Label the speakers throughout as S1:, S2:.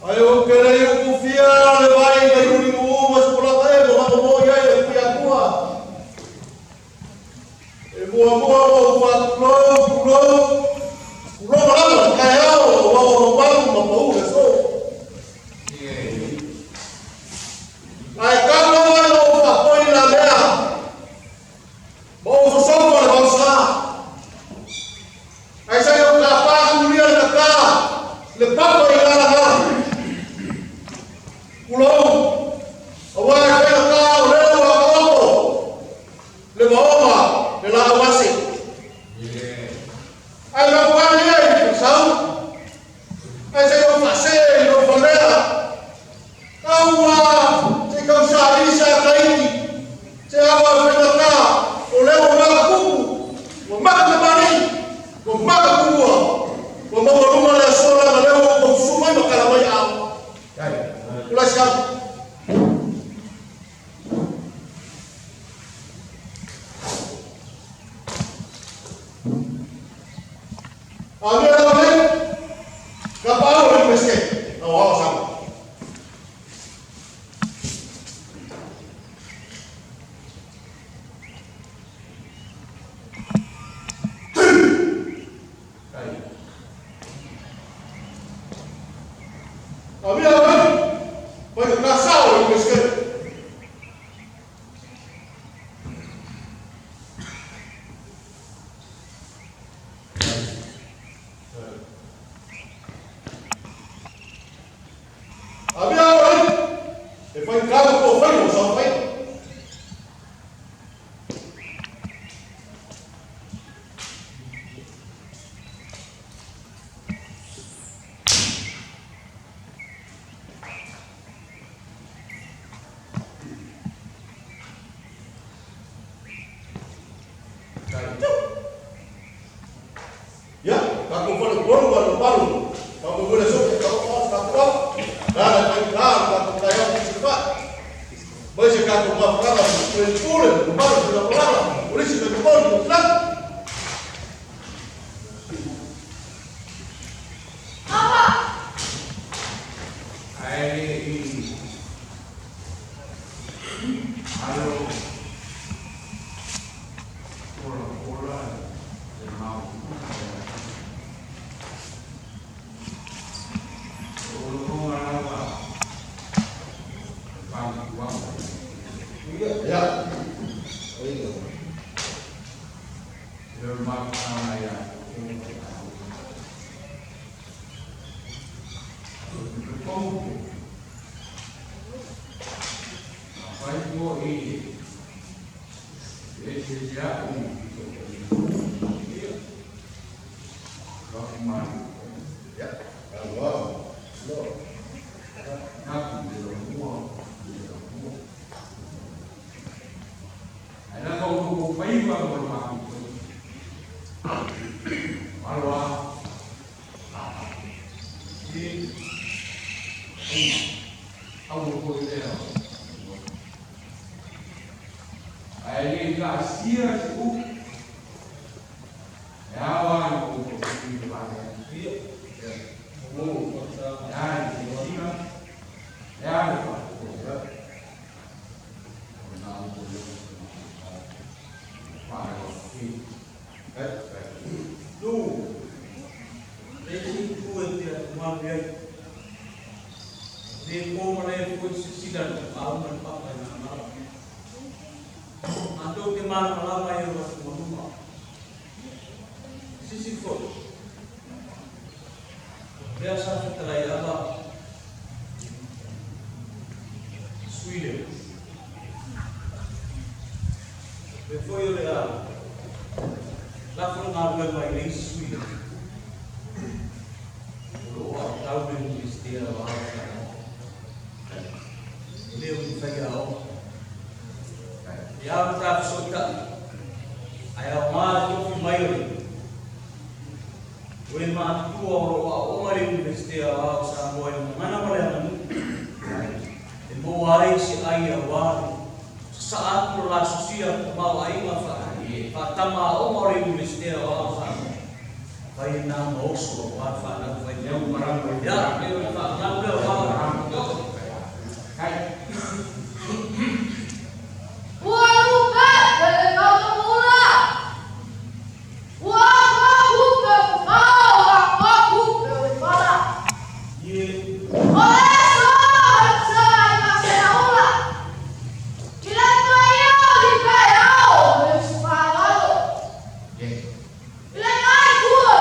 S1: Ae ou te le i utufia le vai mai Mulimu'u ma Sipolata e ua mamoe i ai le Tuiatua. E muamua ua ou faatulou, tulou, tulou malama le taeao aua ua mamalu ma pau le aso. Ae tau lava ina ou faapoi la mea ma ou sosofa le vaosa. Ae sa i ou tapa tuluia le tata, le papa i lalaga. Tulou, aua e faigata o lea ua taoto le vaoga le laau ase. Ae mafuaaga ia i Falesau, ae sa i ou faasee i lou falea. Aua se i tausaili sa Tahiti, se awa e faigata, o lea ua maka kupu, ua maka tamalii, ua maka tumua, ua maualuga le aso leaga lea ua outou susu mai ma tala mai aao. Tulai sau. A mea lava nei, ka pau o le Peresetene, aoao Samoa. A mea lava nei, pai ka sao o le Peresetene. Avea au ai, e whai kāu kua whai o sa whai. Ia, tatou fale tolu ma le palu. Tatou fale soke, tatou pa, tatou pa. Lana kai ka, tatou kai au se pa. Mai se tatou mafutaga, le pule, le malu, le lakolala, polisi, le tolu, le flag.
S2: Ae alo polapola le mau. O logoga lava fautuaga.
S1: Ia.
S2: E le mafutaga ia te outou. Afai foi e fesesea'i i lou
S1: Ia. Aloa.
S2: Naku le lomua le lomua. Ae na outou faiva mo le matou. Alo a. E au foi lea. Ae le taasia se upu. E ao ai outou i le. E a le silasila, e a le faafofoga. O na outou
S3: Tu, le isi itu e te atugalu i ai. Le po ma le foi silasila i le tapaau ma le papa i nā mala. Matou te malamalama i ou atugaluga. Sisi foi. Lea sa fetalai ala sui lea. Le foi o le a lafo le galuega i le isi sui lea. O lo o aotau le Iunivesite o Ao Samoa. E le o ni faiaoga. E a ma ta fesootai, ae aoga le tofi mai o le O e matutua o lo o aooga i le Iunivesite Aoao o Samoa i le gagana ma le aganuu, e maua ai se ai aua le sasaa atu o la sosia tamaoaiga faatama aoga o le Iunivesite Aoao o Samoa. Fai lena ma oso aua le fanau fai mea. Ia, pei o le faamalamu lea aua.
S4: Ua lupe le mautamula. Ua tupe o mao, ua tupe o le fala.
S3: Ie.
S4: O le so sa i masenaula. I le tuaio di peao me usufagalo. I le ngai tua.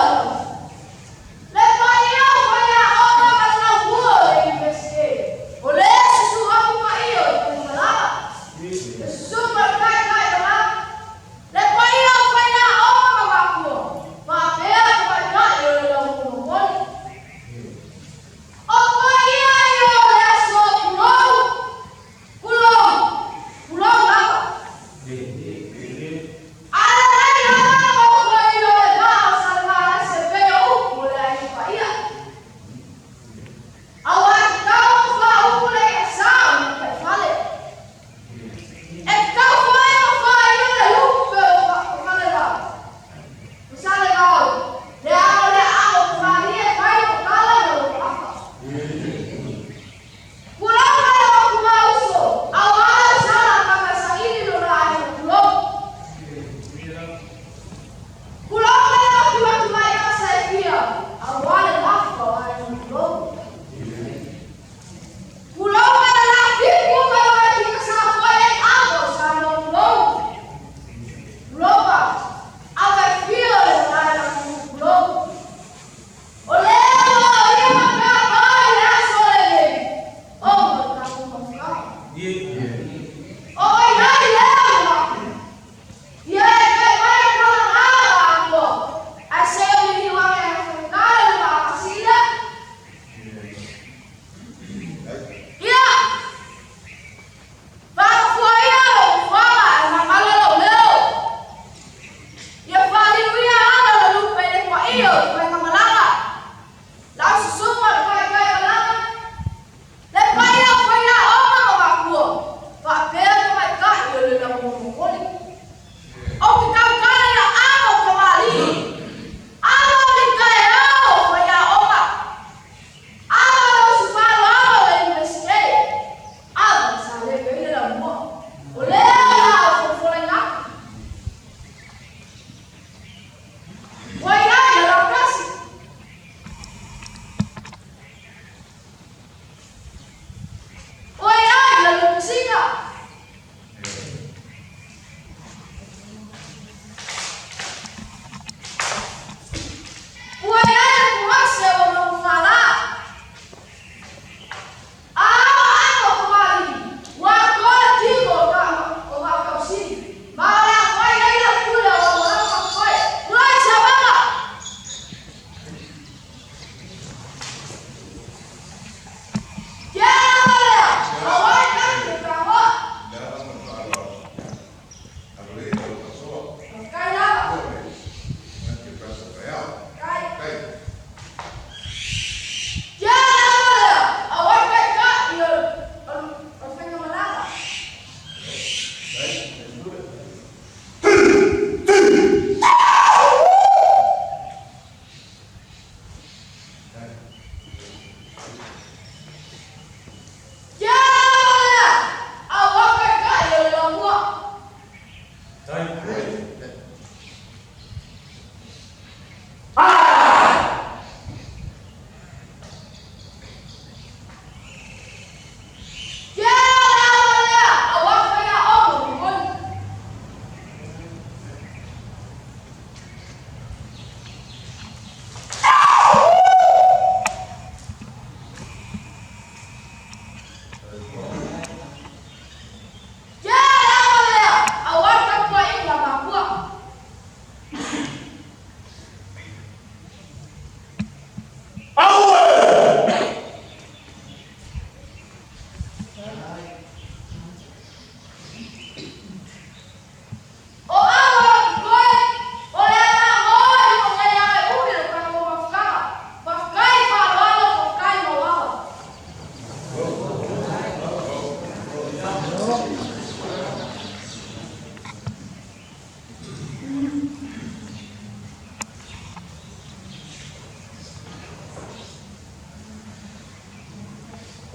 S4: Le paio paia o ma.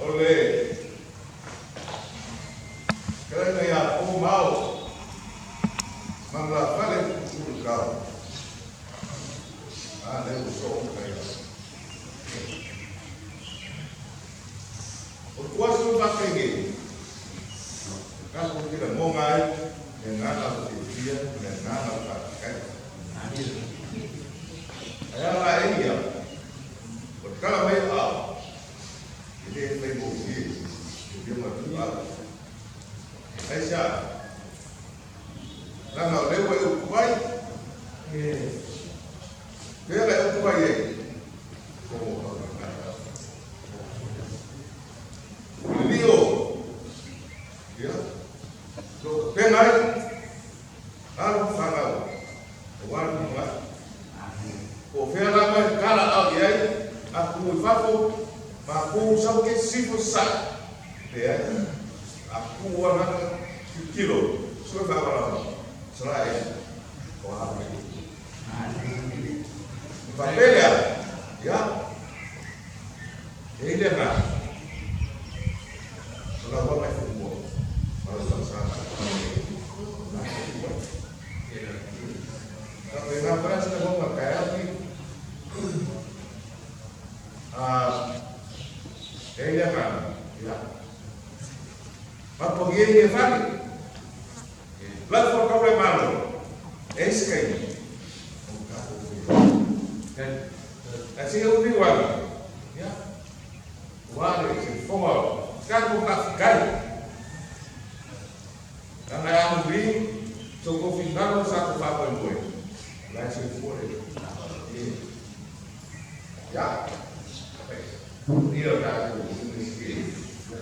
S1: O le fetalaiga ia Po Mao Manulafale Ulukau. A lea ua soo mai ai. O tuasi o faafegai, tatou te lagoga ai le agaga o le fiafia ma le agaga o le faafetai. Ae a la e ia, o le tala mai o ao, e le faigofie e fia matua au. Aisea? Leaga o lea ua e upu mai, pea la e upu mai ai, Lio, ia, lo tapena ai, alo fanau, aua le lumanai. Po o fea lava e tala au i ai, a ku i fafo, ma ku sau ke sifo sasae. Leai, a ku ana tilotilo, sue faamalama, Israeli, o a mai. Faapea lea, ia, e i ai le agaga, o lau aga e fua, ma lau talosaga e fua. Faapena foi se lagona taeao nei. E i ai le agaga, ia, mapuagia ia fale, Lafo tau le Malo, e ai se taimi, o tatou fai ai. Ae se i ou niu ane, ia, ua le se fofoga o tatou faafetai. Leaga e amuli so outou finagalo sa tou faamoemoe, o la e soifua le Alii. Ia, ia o tatou Iunivesite, ia,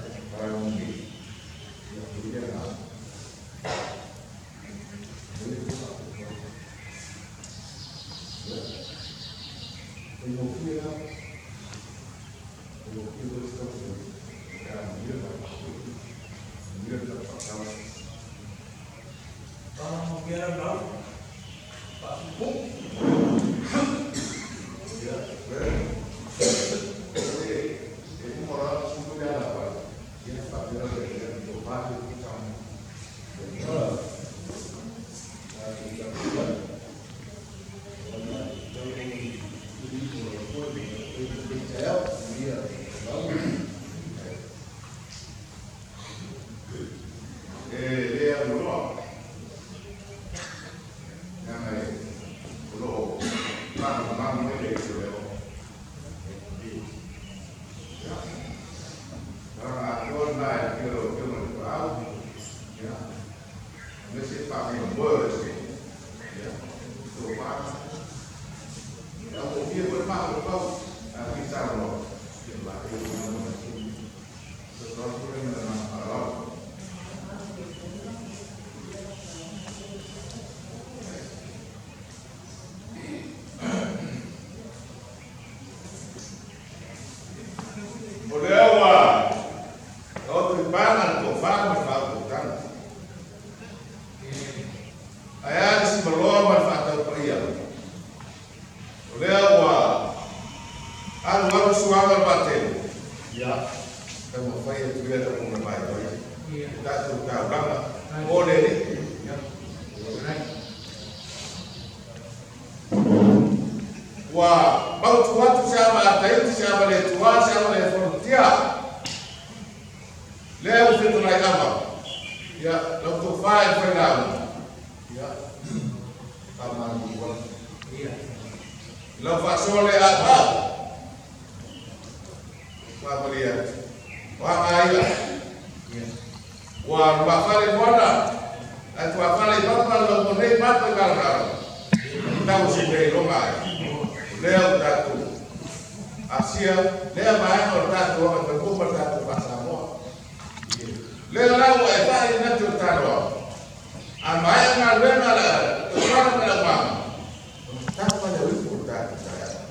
S1: E le aluloa, leaga e o lo o malamalama mai le isi o le o. Ia, tulaga atoa lena e afio lau Afioga i le Tuaau, ia, aemaise faamoemoe o le se, ia, tofa. E augofie foi le mafaufau a Pita Loa, ia, la e o O lea ua taoto i paga le tofa ma le faautautaga. Ae a le simaloa ma le faataupaia? O lea ua alualu suaga o le vaatele, ia, taumafai atu ia le auauna vaivai i tatou taulaga mo le Alii. Ua mautu atu se ava a Tahiti, se ava le tuā, se ava le fonotia. Lea ua fetalai ava, ia, lau tofa e fai lauga, ia, faamalulu atu. I lau faasoa le aoao, faamalie atu, o aga ia, ua lumafale i moana, ae tuafale i papa lau mo nei mato i kalakala, i tau se mea i loga ai. O lea ua tatou asia lea vaega o le tatou agafaimu ma le tatou faa-Samoa. Lea la ua e fai i nati o le tanoa, a maea galuega a le tausaga ma le aumaga, ona tapa lea o ipu o le tatou taeao.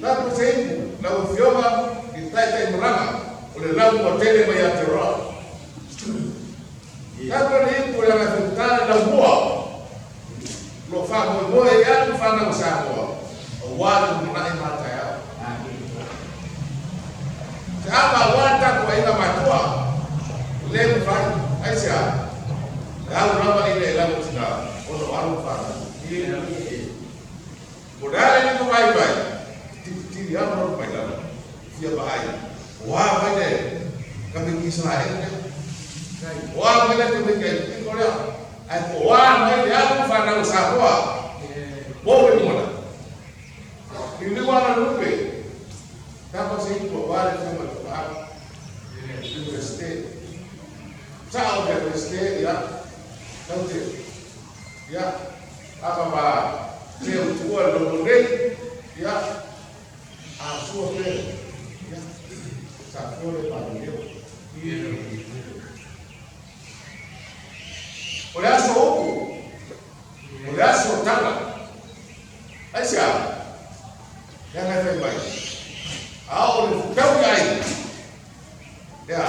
S1: Tapo se ipu, lau Afioga i le taitai malaga o le lau ua tele mai Aotearoa. Tapo le ipu leaga e faigata le laumua o lo o faamoemoe ai atu fanau a Samoa aua le lumanai ma taeao. Se ama ua tatou aiga matua. Le mafai. Aisea? E alu lava i le lava tina ona o alo ma fanau. Po o le a le lima vaivai, tilitili lava lona mai lalo, fia vaai, o a mai le tamaiti Isaraelu lea? O a mai le tamaiti Aikupito lea? Ae po o a mai le alo ma fanau a Samoa mo le lumanai? Liuliu lava le lupe, tapa se itu aua le afioga i le Tapaau, Universite. Sao le Universite, ia, taute, ia, apa ma te utua le logo nei, ia, a sua pe, ia, sa fua le palileo. O le aso upu, o le aso tala. Aisea? Leaga e fai mai, a o le fetaui aiga, ea,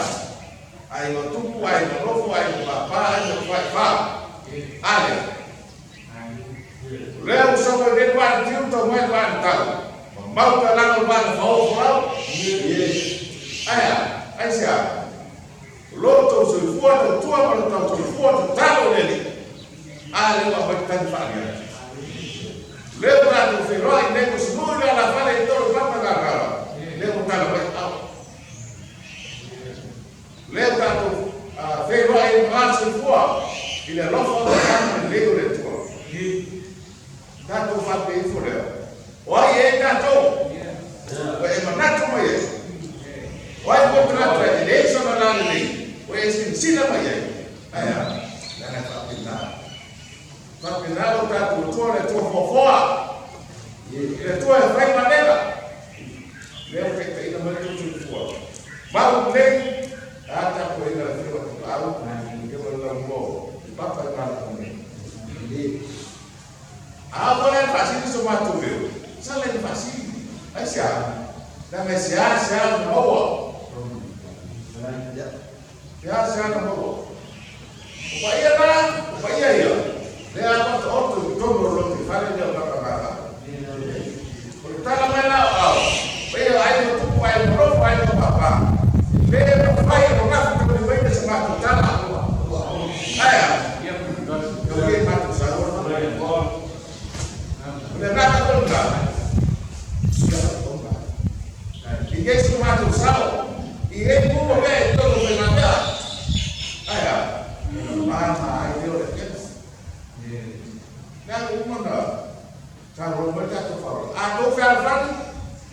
S1: aiga o tupu, aiga o nofo, aiga o pāpā, aiga o faifā, a lea. O lea ua sau ai nei le vaa na tiu, tau mai le vaa na tau, mamau pe laga le vaa na faofo lau. Aea, aisea? O lo outou soifua tautua ma lo tatou soifua tatalo i le Alii, a lea ua aumai tagi faaalia atu. O lea ua tatou feiloai nei ua sulu i le alafale i tolu papa gagala, lea ua tala mai ao. O lea ua tatou feiloai i maga soifua i le alofa o le ma lelei o le Atua. Tatou faapea ifo lea, o ai e tatou? Ua e manatu mai ai. O ai foi tagata e leai sona lalelei, ua e silasila mai ai. Ae a? Leaga e faapena. Faapena lo tatou Atua, le Atua foafoa. Le Atua e fai manega. Lea ua taitaiina mai le tou soifua. Mau nei, a tapuaiga le Afioga Tapaau, ia ma le Laumua, le Papa e malamalama nei. A ua le faasili so matou leo, sa le faasili. Aisea? Leaga e seasea ona maua. Seasea ona maua. O paia la, o paia ia, lea ua taoto i totonu o le lotoifale lea o Papagaga. O le tala mai la o ao, paia o aiga o tupu, aiga o nofo, aiga o pāpā, e le mafai ona gafataulimaina se matou tala. Aea? Tau ia i matou saunoa. O le agaga foi lena, ia faatonuga. I nei so matou sao, i nei uma mea i totonu o faigamea. Aea? Ona mama ai lea o le afiafi. Leaga uma na saunoa mai le tatou faaaloalo. A tou fealofani,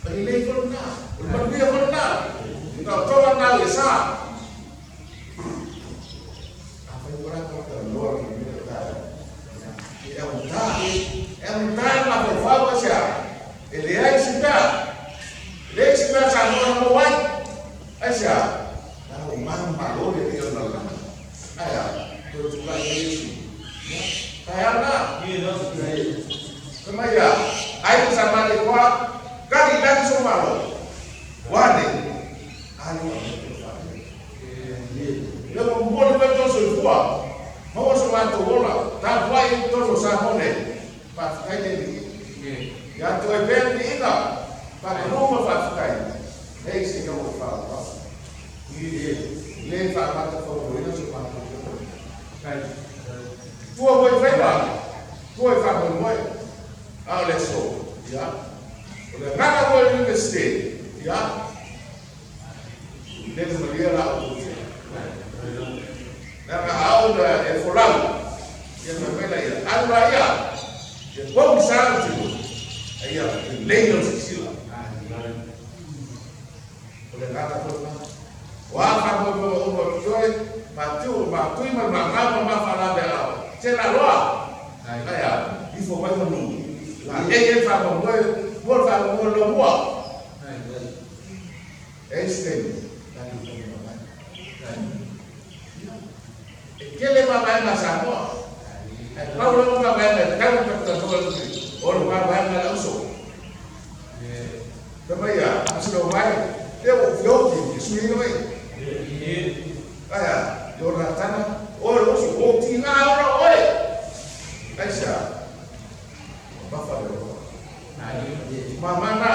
S1: o le lelei foi lena, o le manuia foi lena. Taotoga lena o ia sa. Afai ua latou talanoa i le mea taeao. E augata, e augata le mafaufau aisea? E leai se mea, e leai se mea Samoa na maua ai. Aisea? Leaga ua manumalo le alii o le lalolagi. Ae a? Toe tulai mai Iesu. Ia, taeao lena. Fai mai ia, ai sa male koa, kali lagi so malo. Ua nei, a lea ua aumai toe faalele. Lea ua momoli mai tou soifua, maua so matou ola, tapuai i totonu o Samoa nei. Faafetai le Alii. Ia toe pea le viiga, faamanu ma faafetai, nei se i ua faaauau. Le faamata fautuaina so matou ola. Tua foi i faiva, tua i faamoemoe, a o le aso, ia, o le agaga foi o le Universite, ia, Le malie la outou tia. Leaga a oo ina e folau, ia fai mai laia, alu laia, ia pogisa le tino, a ia lelei lau silasila. O le agaga foi lena. O a faamoemoega uma o totoe, matiu, matui ma le mamao ma mafalaveaao, se la loa. Ae a, ifo mai manu, la ei ai le faamoemoe, mo le faamoemoe lomua. E isi taimi, tatou taumamafa mai. E tele mavaega a Samoa, ae pau lava mavaega e tatau ona tatou talanoa ai o le mavaega a le auso. Fai mai ia, asino mai, lea ua ou feoki, e sui ai oe. Ae a, Ionatana, oe le uso, ua ou tiga ona oe. Aisea? Mamafa le alofa. Mamana,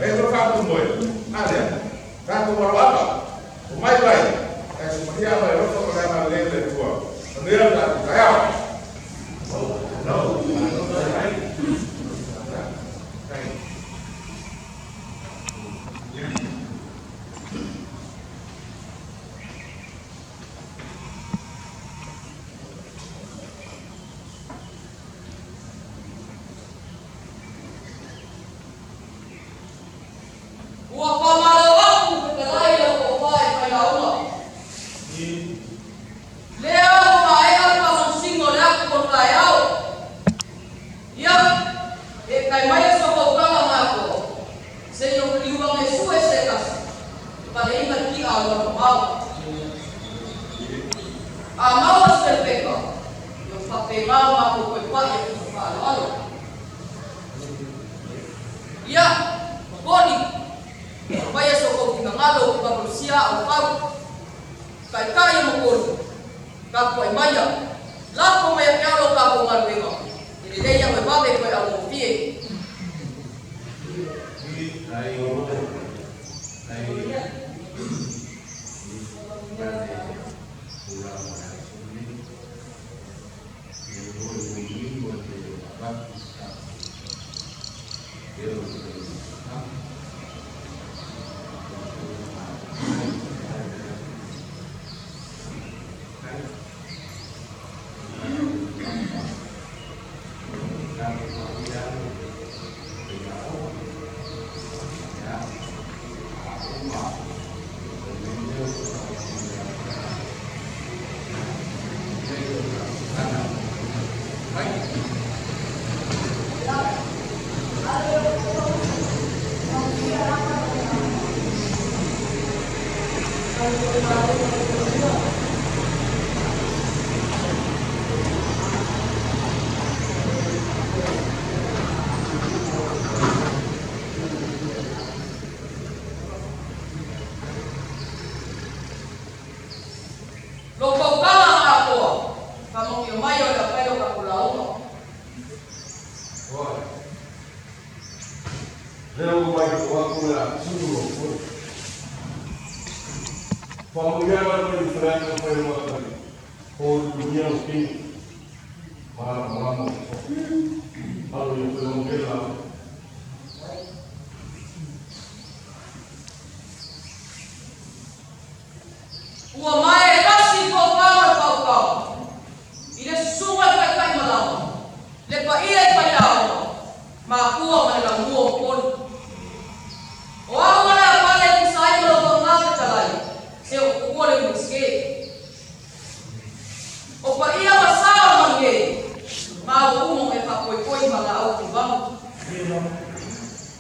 S1: e toe faamoemoe, a lea, tatou. malutia ma le alofa ma le agalelei o le Atua. Manuia lo tatou taeao.
S4: Ua faamalo aku fetalai lau tofa e failauga. Lea ua maea le faamanusina o le atu o le taeao. Ia, eetai maia si fautaga ma atoa, se i ou liuga sue se tasi, e paleina le ti'a o lona mamao. A maua se pelepeka, ia ua faapena o matou toe pa'i atu ma faaaloalo. Ia, maponi, aumaia so outou finagalo ou te valuvalusia aa o fau. Taitai o maponi, tapuai maia, lafo mai ia te au lo tatou galuega, e lelei au e vave toe augofie. Lo fautaga ma atoa, faamanuia mai o le apai o tatou lauga.
S1: Lea ua matau atu o le a tumu lou foe. Faamanuiaga mai i fetalaiga ma fai o Matalii, hōluhulugia lou kino, malamalama lou toto. Alo ia toe manuia le lauga.
S4: Ua mae e tasi i paopaoga le paopaoga, i le susuga i le taitai malama, le paia i faiaoga, makua ma le laumua o Upolu. O au ma le apale e tusa ai ma lau faugā fetalai, se o tuua le Iunivesite. O paia ma sa o le manuē, maua uma o mea faapoipoi ma laau tuvanu.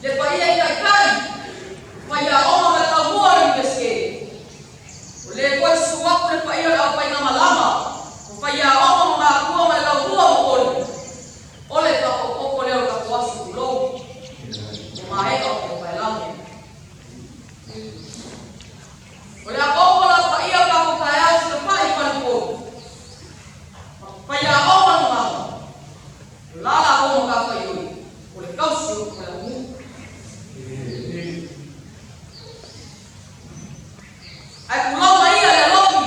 S4: Le paia i taitai, faiaoga ma le laumua o le Iunivesite. O lea foi susu atu le paia o le aufaigamalama, o faiaoga ma makua ma le laumua o Upolu. O le faaopoopo lea o le tatou aso tulou, ua maea o tatou paelago. O le apoapo la paia o tatou taeao i Sinapai i Falepolu. Faiaoga ma mama, o la latou matafaioi, o le tausi o le atunuu. Ae tulou maia le alofi.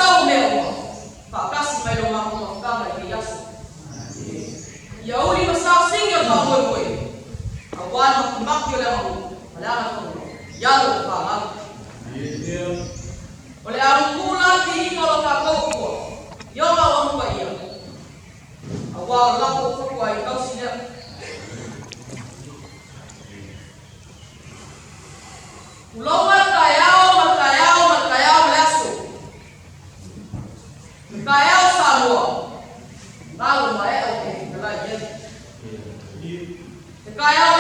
S4: sau o mea uma, faatasi mai lo matou mafutaga i lenei aso. Ia uli ma sao sigi o le faamoemoe, auā le makimaki o le aganuu ma le agaifanua i alo o fanau. O le a lutū la le viiga o lo tatou Atua i ona auauna paia, auā o le latou fatuaiga tausi lea. Tulou le taeao ma le taeao ma le taeao ma le aso. Taeao Samoa, galo maea o te fetalai i ai. He taeao